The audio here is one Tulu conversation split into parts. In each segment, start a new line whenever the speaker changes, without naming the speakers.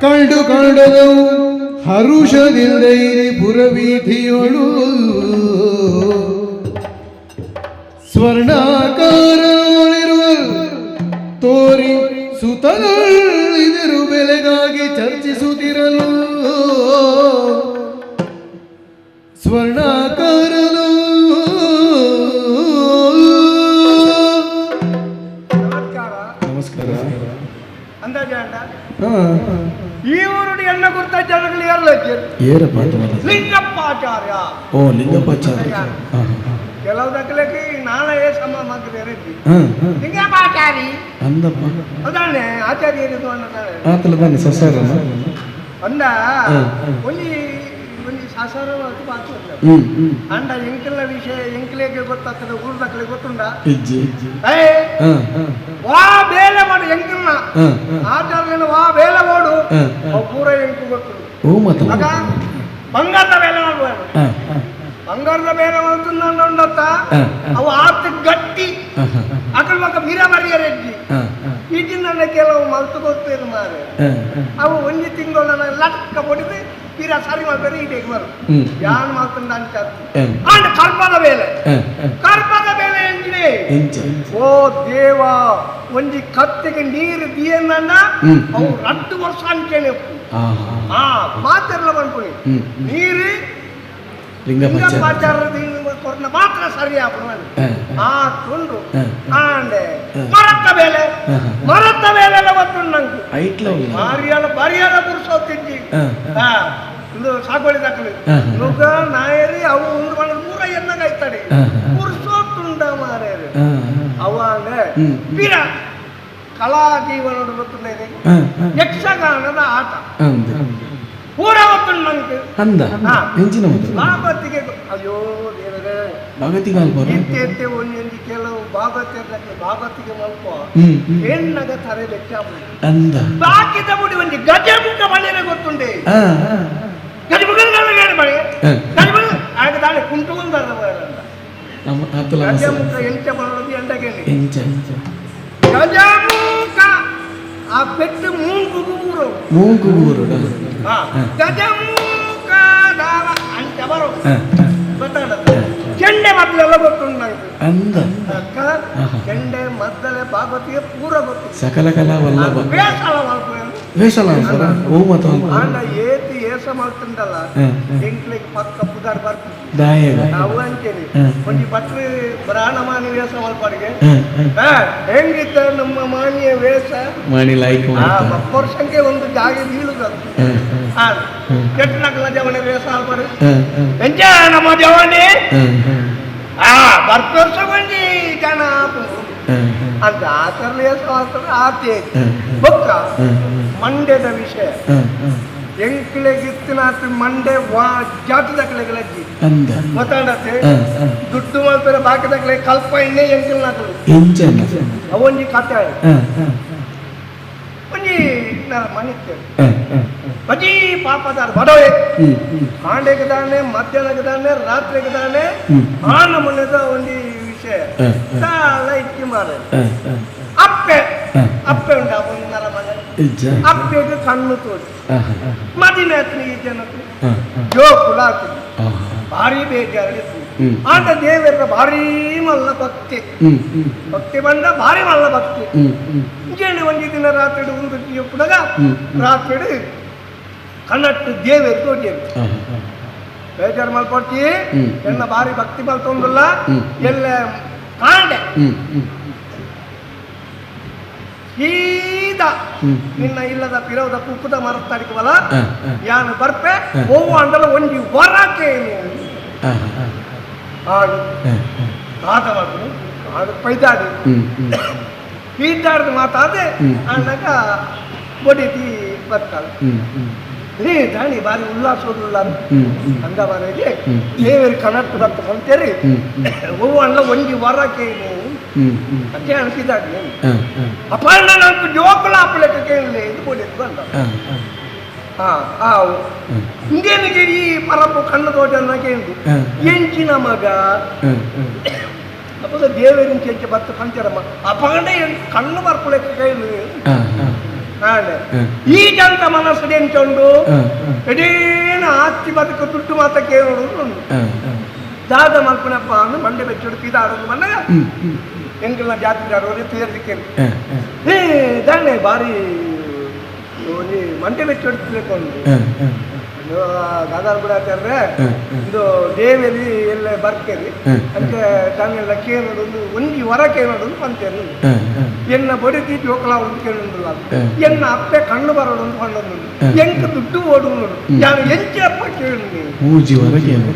ಕಂಡು ಕಂಡದವು ಹರುಷದಿಂದೈರಿ ಪುರವೀಥಿಯೊಳು ಸ್ವರ್ಣಾಕಾರಗಳಿರುವ ತೋರಿ ಸುತಗಳಿದಿರು ಬೆಲೆಗಾಗಿ ಚರ್ಚಿಸುತ್ತಿರಲು ಸ್ವರ್ಣಾಕಾರನು.
ನಮಸ್ಕಾರ.
ನಮಸ್ಕಾರ.
ಅಂದಾಜ ಅಂಡ.
ಹಾ.
ಈ ಊರುಡು ಎನ್ನ ಗುರ್ತ ಜನಗಳು ಎಲ್ಲ
ಏರಪ್ಪ ಅಂತ ಮಾತಾಡ್ತಾರೆ?
ಲಿಂಗಪ್ಪಾಚಾರ್ಯ.
ಓ, ಲಿಂಗಪ್ಪಾಚಾರ್ಯ, ಹಾ.
ಕೆಲವು ದಕ್ಕಲಕ್ಕೆ ನಾಳೆ ಸಮ ಮಾತ್ರ
ಹಾ ಹಾ
ಲಿಂಗಪ್ಪಾಚಾರಿ.
ಅಂದಪ್ಪ.
ಅದಾನೆ ಆಚಾರ್ಯರು ಅನ್ನತಾನೆ.
ಆತಲ ತಾನೆ ಸಸಾರನ.
ಅಂದ.
ಹಾ.
ಒಂಜಿ ಒಂಜಿ ಸಸಾರ ಬಾಕಿ.
ಹ್ಮ್ ಹ್ಮ್
ಅಂಡ ಎಂಕಲ್ನ ವಿಷಯ ಎಂಕಲೇಗೆ ಗೊತ್ತಾಗ್ತದೆ, ಊರು ದಕ್ಕಲೆ ಗೊತ್ತುಂಡ?
ಇಜ್ಜಿ.
ಏ,
ಹಾ ಹಾ
ವಾ ಬೇಲೆ ಮಾಡು ಎಂಕಲ್ನ
ಹಾ ಹಾ
ಆಚಾರ್ಯನ ವಾ ಬೇಲೆ ಮಾಡು.
ಹಾ, ಹಾ.
ಅವು ಪೂರ ಎಂಕು ಗೊತ್ತುಂಡು.
ಓ ಮಾತ.
ಮಗ ಬಂಗಾರದ ಬೇಲೆ ಮಾಡ್ಬಾರ್ದು.
ಹಾ ಹಾ
ಬಂಗಾರದ ಬೇಲೆ ಮಾಡ್ತಂದ ಉಂಡತ್ತ.
ಹಾ, ಹಾ.
ಅವು ಆತ ಗಟ್ಟಿ.
ಹಾ ಹಾ
ಅಕಲ್ ಮಕ್ಕ ಬೀರ ಬರಿಯರೆಡ್ಡಿ.
ಹಾ ಹಾ
ಈಗಿನ ಕೆಲವು ಮಲ್ತು ಗೊತ್ತೇನು ಮಾರೆ.
ಹಾ ಹಾ
ಅವು ಒಂಜಿ ತಿಂಗಳು ಲಟ್ಕ ಹೊಡಿದು ತೀರಾ ಸರಿ ಮಾಡ್ತಾರೆ ಈಟೆಗೆ ಬರು. ಯಾನ್ ಮಾಡ್ತಂದ ಅಂತ. ಅಂಡ್ ಕರ್ಪದ ಬೇಲೆ.
ಹಾ ಹಾ
ಕರ್ಪದ ಬೇಲೆ ಎಂಜಿನೇ.
ಎಂಚ?
ಓ ದೇವ, ಒಂಜಿ ಕತ್ತಿಗೆ ನೀರು ದಿಯನ್ನ ಅವು ರಟ್ಟು ವರ್ಷ ಅಂಚೆನೆ ಉಪ್ಪು.
ಆಹಾ.
ಆ ಮಾತೆಲ್ಲ ಬಂದ್ಕೊಳ್ಳಿ.
ಹ್ಮ್.
ನೀರು.
ಲಿಂಗಪ್ಪಾಚಾರ್ಯ.
ಲಿಂಗಪ್ಪಾಚಾರ್ಯ ಕೊರ್ನ ಮಾತ್ರ ಸರಿ ಆಪುನು.
ಹಾ.
ಆ ತುಂಡು.
ಹಾ.
ಆಂಡೆ
ಹಾ.
ಮರತ್ತ ಬೇಲೆ.
ಹಾ, ಹಾ.
ಮರತ್ತ ಬೇಲೆ ಎಲ್ಲ ಗೊತ್ತುಂಡು ನಂಗೆ.
ಐಟ್ಲ ಉಲ್ಲ.
ಮಾರಿಯಲ ಬರಿಯಲ ಪುರುಷೋತ್ತಿಜ್ಜಿ.
ಹಾ,
ಹಾ, ಇದು ಸಾಗೋಳಿ ದಾಖಲೆ.
ಹಾ, ಹಾ.
ನುಗ್ಗ ನಾಯರಿ ಅವು ಒಂದು ಮಣ ಮೂರ ಎನ್ನಗ ಆಯ್ತಾಡೆ.
ಹಾ, ಹಾ.
ಪುರುಷೋತ್ತುಂಡ ಮಾರೇರು.
ಹಾ
ಅವ ಅಂದ್ರೆ
ಹ್ಮ್.
ವೀರ ಕಲಾ ಜೀವನ ಗೊತ್ತುಂಡ ಇದೆ.
ಹಾ ಹಾ
ಯಕ್ಷಗಾನದ ಆಟ
ಅಂದೆ.
ಪೂರ ಗೊತ್ತುಂಡು ನಂಗೆ.
ಅಂದ.
ಹಾ.
ಎಂಚಿನ ಮಾತು?
ಬಾಬತ್ತಿಗೆ ಅಯ್ಯೋ ದೇವರೇ.
ಭಗತಿಗಾಲ್ ಬರ.
ಇತ್ತೆ ಇತ್ತೆ ಒಂದೊಂದು ಕೆಲವು ಬಾಬತ್ತಿಗೆ ಬಾಬತ್ತಿಗೆ ಮಲ್ಪ.
ಹ್ಮ್ ಹ್ಮ್.
ಹೆಣ್ಣಗ ತರೆ ಬೆಚ್ಚ.
ಅಂದ.
ಬಾಕಿದ ಮುಡಿ ಒಂಜಿ ಗಜಮುಖ ಮಳೆನೆ ಗೊತ್ತುಂಡೆ.
ಹಾ ಹಾ
ಗಜಮುಖ ಮಳೆ.
ಹಾ.
ಗಜಮುಖ ಆಗ ತಾಳೆ ಕುಂಟುಗೊಂದಲ್ಲ.
ನಮ್ಮ ಆತಲ.
ಗಜಮುಖ ಎಂಚ ಮಾಡೋದು ಎಂಡಗೆಲ್ಲಿ?
ಎಂಚ?
ಗಜಮುಖ ಆ ಪೆಟ್ಟು ಮೂಂಗು ಊರು.
ಮೂಗು ಊರುಡ.
ಹಾ, ಗಜಮುಖ ದಾವ ಅಂಚ ಬರೋ.
ಹಾ ಹಾ
ಗೊತ್ತಾಗಲ್ಲ, ಚೆಂಡೆ ಮದ್ದಲೆಲ್ಲ ಗೊತ್ತುಂಟು ನಂಗೆ.
ಅಂದ.
ಅಕ್ಕ.
ಆಹಾ.
ಚೆಂಡೆ ಮದ್ದಲೆ ಭಾಗವತಿಗೆ ಪೂರ ಗೊತ್ತು.
ಸಕಲ ಕಲಾ ವಲ್ಲಭ.
ಬೇಸಲ ಮಾಡ್ಕೊಂಡು.
ವೇಷಲ ಅಂತಾರ ಓ ಮತ.
ಆಂಡ ಏತಿ ಏಸ ಮಾಡ್ತುಂಡಲ್ಲ.
ಹಾ, ಹಾ.
ಎಂಕ್ಲೆಗ್ ಪಕ್ಕ ಪುದಾರ್ ಬರ್ತದೆ.
ದಾಯಗ.
ನಾವು ಅಂತೇಳಿ
ಹಾ.
ಒಂಜಿ ಭಟ್ರು ಬ್ರಾಣ ಮಾನಿ ವೇಷ ಮಲ್ಪಾಡಿಗೆ.
ಹಾ ಹಾ
ಹೆಂಗಿದ್ದ ನಮ್ಮ ಮಾನಿಯ ವೇಷ.
ಮಾಣಿ ಲೈಕ್
ಆ
ಮಾಡ್ತಾ.
ವರ್ಷಕ್ಕೆ ಒಂದು ಜಾಗೆ ಬೀಳುದು.
ಹಾ ಹಾ
ಆ ಕೆಟ್ಟನಕಲ ಜವಣಿ ವೇಷ ಮಲ್ಪಾಡು.
ಹಾ ಹಾ
ಎಂಚ ನಮ್ಮ ಜವಣಿ.
ಹಾ ಹಾ
ಆ ವರ್ಷ ಒಂಜಿ ಜನ ಆಪುಂಡು.
ಹಾ ಹಾ
ಅಂತ ಆತರ್ಲಿ ವೇಷ ಮಾಡ್ತಾರೆ ಆತೆ.
ಹಾ
ಬೊಕ್ಕ
ಹಾ
ಮಂಡ್ಯದ ವಿಷಯ.
ಹಾ ಹಾ
ಎಂಕ್ಲೆಗಿತ್ತಿನಾತ್ ಮಂಡೆ ವಾ ಜಾತಿದಕ್ಲೆಗಳಜ್ಜಿ.
ಅಂದ.
ಗೊತ್ತಾಡತ್ತೆ.
ಹಾ ಹಾ
ದುಡ್ಡು ಮಾಡ್ತಾರೆ ಬಾಕಿದಕ್ಲೆ ಕಲ್ಪ ಇನ್ನೇ ಎಂಕಲ್ನಾಕಲು.
ಎಂಚನ?
ಅವೊಂಜಿ ಕತೆ.
ಹಾ ಹಾ
ಒಂಜಿ ಮನಿತ್ತೆ.
ಹಾ ಹಾ
ಬಜೀ ಪಾಪದಾರ ಬಡವೆ.
ಹ್ಮ್ ಹ್ಮ್
ಕಾಂಡೆಗೆ ದಾನೆ, ಮಧ್ಯಾಹ್ನಕ್ಕೆ ದಾನೆ, ರಾತ್ರಿಗೆ ದಾನೆ. ಆ ನಮೂನೆದ ಒಂಜಿ ವಿಷಯ.
ಹಾ, ಹಾ.
ದಾಲ ಇಕ್ಕಿ ಮಾರೆ.
ಹಾ ಹಾ
ಅಪ್ಪೆ.
ಹಾ.
ಅಪ್ಪೆ ಉಂಟು ಒಂದು ನರ ಮನೆ.
ಇಜ್ಜ.
ಅಪ್ಪೆಗೆ ಕಣ್ಣು ತೋಡಿ.
ಹಾ ಹಾ
ಮದಿಮೆ ಆತನ ಈ ಜನಕ್ಕೆ.
ಹಾ ಹಾ
ಜೋಕುಲ ಆಗ್ತದೆ.
ಆಹಾ.
ಭಾರಿ ಬೇಜಾರು. ಆಂಡ ದೇವರ ಭಾರೀ ಮಲ್ಲ ಭಕ್ತಿ.
ಹ್ಮ್ ಹ್ಮ್
ಭಕ್ತಿ ಬಂದ ಭಾರಿ ಮಲ್ಲ ಭಕ್ತಿ.
ಹ್ಮ್ ಹ್ಮ್
ಇಂಚೇಳಿ ಒಂಜಿ ದಿನ ರಾತ್ರಿ ಒಂದು ಪುಡಗ.
ಹ್ಮ್, ಹ್ಮ್.
ರಾತ್ರಿ ಕನ್ನಟ್ಟು ದೇವರು ತೋಟಿಯರು.
ಆಹಾ.
ಬೇಜಾರು ಮಲ್ಪೊಟ್ಟಿ.
ಹ್ಮ್.
ಎನ್ನ ಭಾರಿ ಭಕ್ತಿ ಮಲ್ತೊಂದುಲ್ಲ.
ಹ್ಮ್.
ಎಲ್ಲ ಕಾಂಡೆ.
ಹ್ಮ್ ಹ್ಮ್
ಸೀದಾ
ಹ್ಮ್.
ನಿನ್ನ ಇಲ್ಲದ ಪಿರವದ ಕುಕ್ಕುದ ಮರತ್ತಾಡಿಕವಲ್ಲ.
ಹಾ, ಹಾ.
ಯಾನು ಬರ್ಪೆ.
ಹಾ.
ಓವು ಅಂದಲ ಒಂಜಿ ವರಕೇನು.
ಆಹಾ.
ಆಡು.
ಹಾ, ಹಾ.
ತಾತ ಮಾಡ್ರು ಆಡು ಪೈದಾಡಿ.
ಹ್ಮ್ ಹ್ಮ್
ಪೀತಾಡ್ದು ಮಾತಾದೆ. ಅಣ್ಣಗ ಬಡಿತಿ ಬರ್ತಾಳೆ.
ಹ್ಮ್ ಹ್ಮ್
ಹೇ ದಾಣಿ ಬಾರಿ ಉಲ್ಲಾಸೋದುಲ್ಲ.
ಹ್ಮ್ ಹ್ಮ್
ಹಂಗ ಮನೆಗೆ ದೇವರು ಕನಟ್ಟು ಬರ್ತ ಅಂತೇಳಿ.
ಹ್ಮ್ ಹ್ಮ್
ಓವು ಅಣ್ಣ ಒಂಜಿ ವರಕೇನು.
ಹ್ಮ್ ಹ್ಮ್
ಅದೇ ಅನ್ಸಿದಾಗ್ಲಿ.
ಹಾ ಹಾ
ಅಪ್ಪ ನಂಗೆ ಜೋಕುಲ ಆಪಲೆಕ್ಕ ಕೇಳಲಿ ಇದು ಬಡಿದು ಬಂದ.
ಹಾ ಹಾ
ಹಾ ಆವು. ಇಂದೇನಿಗೆ ಈ ಪರಪ್ಪು ಕಣ್ಣು ತೋಟನ್ನ ಕೇಂದು.
ಹಾ.
ಎಂಚಿನ ಮಗ.
ಹಾ ಹಾ
ಅಪ್ಪಗ ದೇವರಿನ ಚೆಂಚೆ ಬತ್ತು ಕಂಚರಮ್ಮ ಅಪ್ಪಗಂಡೆ ಕಣ್ಣು ಬರ್ಪುಲೆಕ್ಕ ಕೇಳಿ.
ಹಾ ಹಾ.
ಈ ಜಂತ ಮನಸ್ಸು ಎಂಚುಂಡು ಎಡೇನ ಆಸ್ತಿ ಬದುಕು ದುಡ್ಡು ಮಾತ ಕೇಳೋದು ದಾದ ಮಲ್ಪನಪ್ಪ ಅಂದು ಮಂಡೆ ಬೆಚ್ಚುಡು ಪಿದಾಡೋದು ಬಂದಾಗ ಎಂಕಲ್ನ ಜಾತಿದಾರರು ತೀರ್ಲಿಕ್ಕೆ ಏ ದಾನೆ ಬಾರಿ ಒಂಜಿ ಮಂಡೆ ಬೆಚ್ಚುಡ್ತಿಕೊಂಡು ದಾದಾರ್ ಬಿಡಾಚಾರ್ರೆ ಇದು ದೇವೇರಿ ಎಲ್ಲ ಬರ್ತೇರಿ ಅಂತ ತಾನೆಲ್ಲ ಕೇಳೋದು ಒಂಜಿ ವರ ಕೇಳೋದು ಪಂತೇರು ಎನ್ನ ಬಡಿತಿ ಜೋಕಲ ಒಂದು ಕೇಳುಂದಿಲ್ಲ ಎನ್ನ ಅಪ್ಪೆ ಕಣ್ಣು ಬರೋಡು ಅಂತ ಕೊಂಡೊಂದು ಎಂಕ ದುಡ್ಡು ಓಡು ನಾನು ಎಂಚಿ ಅಪ್ಪ ಕೇಳು
ಮೂಜಿ ವರ ಕೇಳು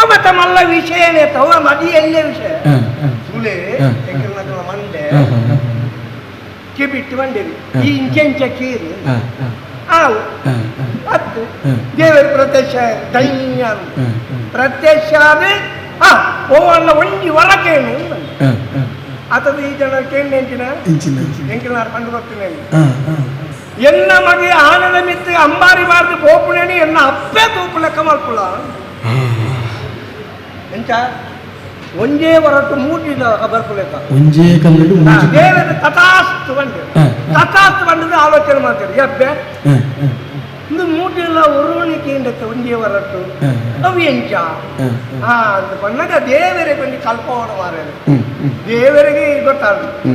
ಅವ ತಮ್ಮಲ್ಲ ವಿಷಯನೇ ತವ ಮದಿ ಎಲ್ಲೇ ವಿಷಯ ಸುಳೆ ಎಂಕಲ್ನ ಮಂಡೆ ಕಿಬಿಟ್ಟು ಮಂಡೇರಿ ಈ ಇಂಚೆ ಇಂಚ ಕೀರು ಆವು ಅತ್ತು ದೇವರ ಪ್ರತ್ಯಕ್ಷ ದೈನ್ಯ ಪ್ರತ್ಯಕ್ಷ ಆದ ಓವಲ್ಲ ಒಂಜಿ ವರ ಕೇಳು ಆತದ ಈ ಜನ ಕೇಳಿ ಎಂಚಿನ ಎಂಕಿನಾರು ಕಂಡು ಬರ್ತೀನಿ ಎನ್ನ ಮಗೆ ಆನಂದ ಮಿತ್ತು ಅಂಬಾರಿ ಮಾರ್ದು ಪೋಪುಣೇಣಿ ಎನ್ನ ಅಪ್ಪೆ ತೂಪು ಲೆಕ್ಕ ಮಲ್ಪುಳ ಎಂಚ ಒಂಜೇ ಹೊರಟು ಮೂಟಿದ ಬರ್ಪುಲೆಕ್ಕ
ಒಂಜೇ ಕಲ್ಲಡು
ದೇವರ ತಥಾಸ್ತು ಬಂದೆ ತಥಾಸ್ತು ಬಂದದ್ದು ಆಲೋಚನೆ ಮಾಡ್ತಾರೆ ಎಬ್ಬೆ ಇಂದು ಮೂಟಿಲ್ಲ ಒರುವಣಿಕೆ ಒಂಜೇ ಹೊರಟು ಅವು ಎಂಚ ಅಂತ ಬಂದಾಗ ದೇವರಿಗೆ ಕೊಂಚ ಕಲ್ಪವಣ ಮಾರೇನು ದೇವರಿಗೆ ಗೊತ್ತಾಗ್ತದೆ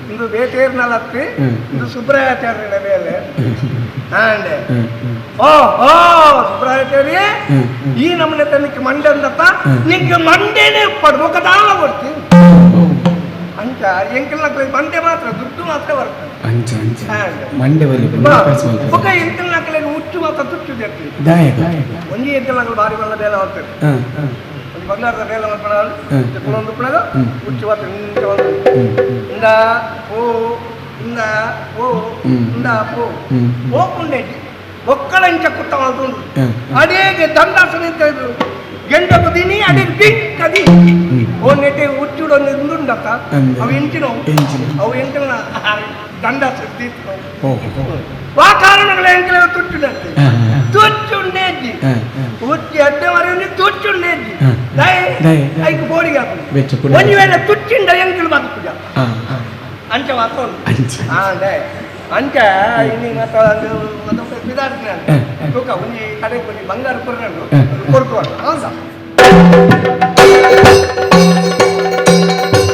ಇಂದು ಬೇಟೇರ್ನಲತ್ತಿ ಇಂದು ಸುಬ್ರಾಯಾಚಾರ್ಯನ ಮೇಲೆ ಆಂಡೆ ಓ ಓ ಸುಬ್ರಾಯಾಚಾರ್ಯ ಈ ನಮ್ಮನೆ ತನಕ್ಕೆ ಮಂಡೆ ಅಂದಪ್ಪ ನಿಂಗೆ ಮಂಡೇನೆ ಪಡ್ಬೋಕದಾಲ ಬರ್ತೀನಿ ಅಂಚ ಎಂಕಲ್ನ ಮಂಡೆ ಮಾತ್ರ ದುಡ್ಡು ಮಾತ್ರ ಬರ್ತದೆ
ಅಂಚ ಅಂಚ ಮಂಡೆ ಬಲಿ
ಬೊಕ ಎಂಕಲ್ನ ಹುಚ್ಚು ಮಾತ್ರ ತುಚ್ಚು ಜರ್ತಿ ಒಂಜಿ ಎಂಕಲ್ನ ಬಾರಿ ಬಲ್ಲ ಬೇಲೆ ಮಾಡ್ತಾರೆ ಒಂದು ಬಂಗಾರದ ಬೇಲೆ ಮಾಡ್ಕೊಳ್ಳೋದು ಕುಲೊಂದು ಪುಣಗ ಹುಚ್ಚು ಮಾತ್ರ ಇಂಚ ಒಂದು ಇಂದ ಪೋ ಇಂದ ಪೋ ಇಂದ ಪೋ ಹೋಗುಂಡೆ ಒಕ್ಕಳಂಚ ಕುತ್ತ ಮಾಡ್ಕೊಂಡು ಅಡೇಗೆ ದಂಡಾಸನ ಇದ್ರು ಗೆಂಡకు ತಿನಿ ಅಡಿಗೆ ಬಿಕ್ ಅದಿ ಓ ನೆಟೆ ಹುಚ್ಚುಡೊಂದು ಇಂದುಂಡತ್ತ ಅವು ಎಂಚಿನ ಅವು ಎಂಚಿನ ದಂಡಾಸನ ತೀರ್ತು ಆ ಕಾರಣಗಳ ಎಂಕಲ ತುಚ್ಚುಂಡತ್ತೆ ತುಚ್ಚುಂಡೇಜಿ ಹುಚ್ಚಿ ಅಡ್ಡೆ ಮರೆಯೊಂದು ತುಚ್ಚುಂಡೇಜಿ ಐಕ್ ಬೋಡಿಗೆ ಹಾಕು ಒಂಜಿ ವೇಳೆ ತುಚ್ಚಿಂಡ ಎಂಕಲು ಬದುಕುಜ ಅಂಚ ಮಾತೊಂಡು ಅಂಚ ಇನ್ನು ಮಾತಾಡೋದು ಬಿದಾಡ್ತೀನಿ ತೂಕ ಒಂಜಿ ಕಡೆ ಒಂಜಿ ಬಂಗಾರ ಕೊರ್ನಂಡು ಕೊರ್ಕು ಹೌದಾ.